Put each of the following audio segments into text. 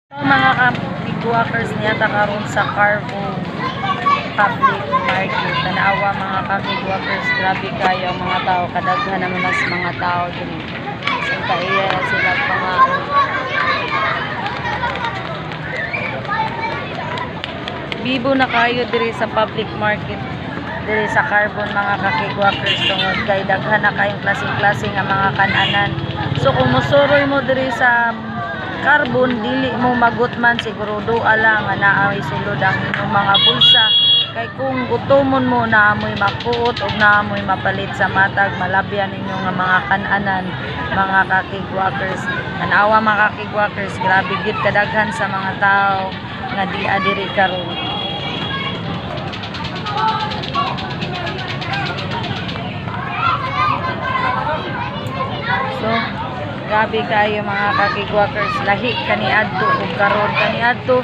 So, mga ka-kigwakers, niya ta karon sa Carbon Public Market. Tanawa, mga ka-kigwakers, grabe kayo ang mga tao. Kadaghan naman nas mga tao diri. So, kaiya na sila pangaon. Bibo na kayo diri sa public market diri sa Carbon, mga kakigwakers, tungod kay daghan na kayong klase-klase nga mga kananan. So kung musuroy mo diri sa Carbon, dili mo magutman, siguro ala nga naay sulod ang inyong mga bulsa, kay kung gutomon mo, naamoy makuot ug naamoy mapalit sa matag malabyan ninyo nga mga kananan, mga kakigwakers. Tanawa, mga kakigwakers, grabe gyud kadaghan sa mga tao nga di diri karon. So, grabe kayo, mga kakigwakers, lahi kaniadto ug karon kaniadto.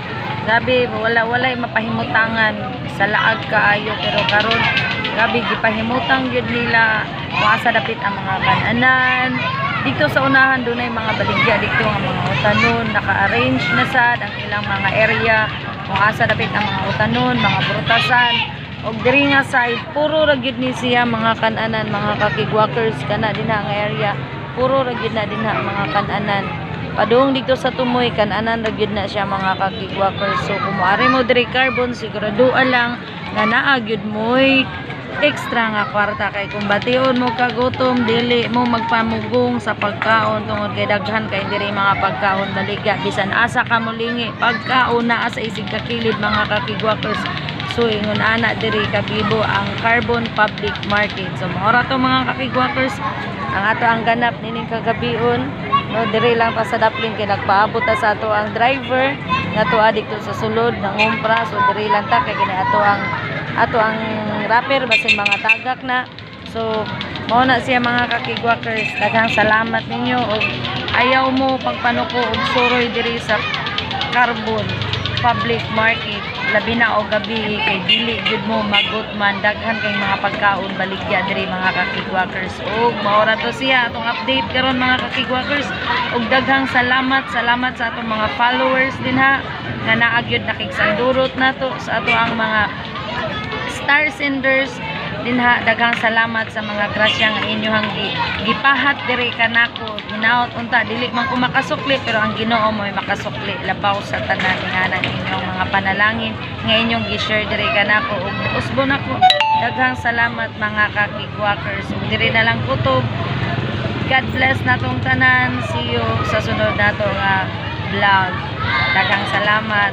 Grabe, wala walay mapahimutangan sa laag kaayo, pero karon grabe gipahimutang gyud nila kung asa dapit ang mga kananan. Dito sa unahan dunay mga baligya dito nga mga utanon, naka-arrange na sad ang ilang mga area kung asa dapit ang mga utanon, mga prutasan. Og diri nga side, puro ra gyud ni siya mga kananan, mga kakigwakers, kana dinha nga area. Puro ra gyud na dinha mga kananan. Padung dito sa tumoy, kananan ra gyud na siya, mga kakigwakers. So kung moari mo diri Carbon, sigurado lang nga naa gyud moy extra nga kwarta, kay kung bation mo kagutom, dili mo magpamugong sa pagkaon tungod kay daghan kay diri mga pagkaon baligya. Bisan asa ka molingi, pagkaon naa sa isig kakilid, mga kakigwakers. So ingon ana diri kabibo ang Carbon Public Market. So mao ra to, mga kakigwakers, ang ato ang ganap nining kagabion, no? Diri lang ta sa daplin kay nagpaabot ta sa ato ang driver nga tuwa dito sa sulod nangumpra. So diri lang ta kay kini ato ang wrapper basin mga tagak na. So mao na siya, mga kakigwakers. Daghang salamat ninyo ug ayaw mo pagpanuko og suroy diri sa Carbon Public Market, labi na og gabi, kay dili gyud mo magutman, daghan kay mga pagkaon baligya diri, mga kakigwakers. Ug mao ra to siya atong update karon, mga kakigwakers, ug daghang salamat, salamat sa atong mga followers dinha nga naa gyud nakigsandurot nato, sa ato ang mga star senders dinha. Daghang salamat sa mga grasya nga inyong gipahat diri kanako. Hinaot unta dili man ko makasukli, pero ang Ginoo mo'y makasukli labaw sa tanan nga inyong mga panalangin nga inyong gi-share diri kanako ug usbo nako. Daghang salamat, mga kakigwakers, ug diri na lang kutob. God bless natong tanan. See you sa sunod nato nga vlog. Daghang salamat.